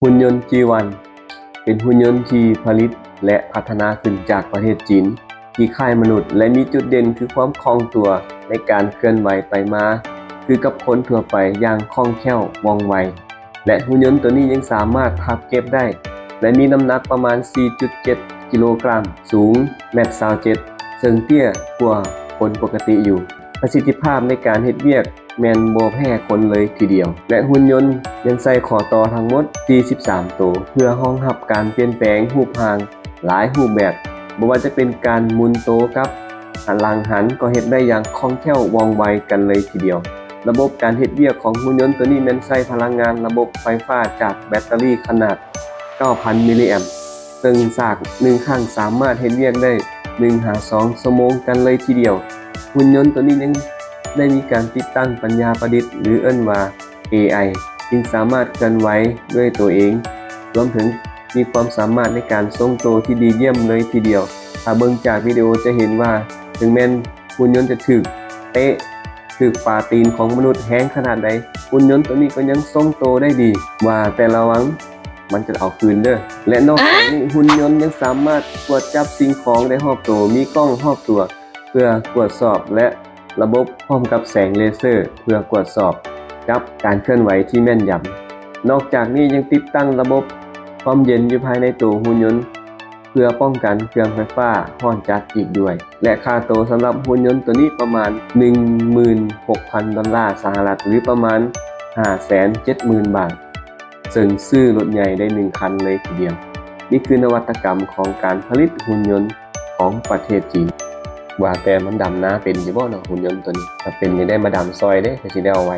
ຫຸ່ນຍົນຈີວັນ ເປັນຫຸ່ນຍົນທີ່ຜະລິດ ແລະ ພັດທະນາຂຶ້ນຈາກປະເທດຈີນ ທີ່ຄ້າຍມະນຸດ ແລະ ມີຈຸດເດັ່ນຄືຄວາມຄ່ອງຕົວໃນການເຄື່ອນໄຫວໄປມາ ຄືກັບຄົນທົ່ວໄປຢ່າງຄ່ອງແຄ້ວວ່ອງໄວ ແລະ ຫຸ່ນຍົນໂຕນີ້ຍັງສາມາດພັບເກັບໄດ້ ແລະ ມີນ້ຳໜັກປະມານ ສີ່ຈຸດເຈັດ ກິໂລກຣາມ, ສູງແມັດຊາວເຈັດ ເຊິ່ງເຕ້ຍກວ່າຄົນປົກກະຕິຢູ່. ປະສິດທິພາບໃນການເຮັດວຽກ ແມ່ນບໍ່ແພ້ຄົນເລີຍທີດຽວ ແລະ ຫຸ່ນຍົນຍັງໃສ່ຂໍ້ຕໍ່ທັງໝົດ ສີ່ສິບສາມ ໂຕ ເພື່ອຮອງຮັບການປ່ຽນແປງຮູບຮ່າງຫຼາຍຮູບແບບ, ບໍ່ວ່າຈະເປັນການໝູນໂຕກັບຫັນຫຼັງຫັນ ກໍເຮັດໄດ້ຢ່າງຄ່ອງແຄ້ວວ່ອງໄວກັນເລີຍທີດຽວ. ລະບົບການເຮັດວຽກຂອງຫຸ່ນຍົນໂຕນີ້ແມ່ນໃຊ້ພະລັງງານລະບົບໄຟຟ້າຈາກແບັດເຕີຣີຂະໜາດ ເກົ້າພັນມິລລີແອມ ເຊິ່ງສາກໜຶ່ງຄັ້ງສາມາດເຮັດວຽກໄດ້ໜຶ່ງຫາສອງຊົ່ວໂມງກັນເລີຍທີດຽວ. ຫຸ່ນຍົນໂຕນີ້ຍັງໄດ້ມີການຕິດຕັ້ງປັນຍາປະດິດ ຫຼື ເອີ້ນວ່າ ເອໄອ ຈຶ່ງສາມາດເຄື່ອນໄຫວດ້ວຍໂຕເອງ, ລວມເຖິງມີຄວາມສາມາດໃນການຊົງໂຕທີ່ດີຢ້ຽມເລີຍທີດຽວ. ຖ້າເບິ່ງຈາກວິດີໂອຈະເຫັນວ່າ ເຖິງແມ່ນຫຸ່ນຍົນຈະຖືກເຕະ ຖືກຝາຕີນຂອງມະນຸດແຮງຂະໜາດໃດ, ຫຸ່ນຍົນໂຕນີ້ກໍຍັງຊົງໂຕໄດ້ດີ. ວ່າແຕ່ລະວັງ ມັນຈະເອົາຄືນເດີ້. ແລະ ນອກຈາກນີ້ ຫຸ່ນຍົນຍັງສາມາດກວດຈັບສິ່ງຂອງໄດ້ຮອບໂຕ, ມີກ້ອງຮອບຕົວເພື່ອກວດສອບ ແລະ ລະບົບພ້ອມກັບແສງເລເຊີເພື່ອກວດສອບກັບການເຄື່ອນໄຫວທີ່ແມ່ນຢຳ. ນອກຈາກນີ້ຍັງຕິດຕັ້ງລະບົບຄວາມເຢັນຢູ່ພາຍໃນໂຕຫຸ່ນຍົນ ເພື່ອປ້ອງກັນເຄື່ອງໄຟຟ້າຮ້ອນຈັດອີກດ້ວຍ ແລະ ຄ່າໂຕສຳລັບຫຸ່ນຍົນໂຕນີ້ປະມານ ໜຶ່ງໝື່ນຫົກພັນ ດອນລາສະຫະລັດ ຫຼື ປະມານ ຫ້າແສນເຈັດໝື່ນ ບາດ ເຊິ່ງຊື້ລົດໃຫຍ່ໄດ້ໜຶ່ງຄັນເລີຍທີດຽວ. ນີ້ຄືນະວັດຕະກຳຂອງການຜະລິດຫຸ່ນຍົນຂອງປະເທດຈີນ. ວ່າແຕ່ມັນດຳນາເປັນຢູ່ບໍ່ເນາະ ຫຸ່ນຍົນໂຕນີ້? ຖ້າເປັນນີ້ໄດ້ມາດຳຊ່ອຍເດ້ ກໍຊິໄດ້ເອົາໄວ້.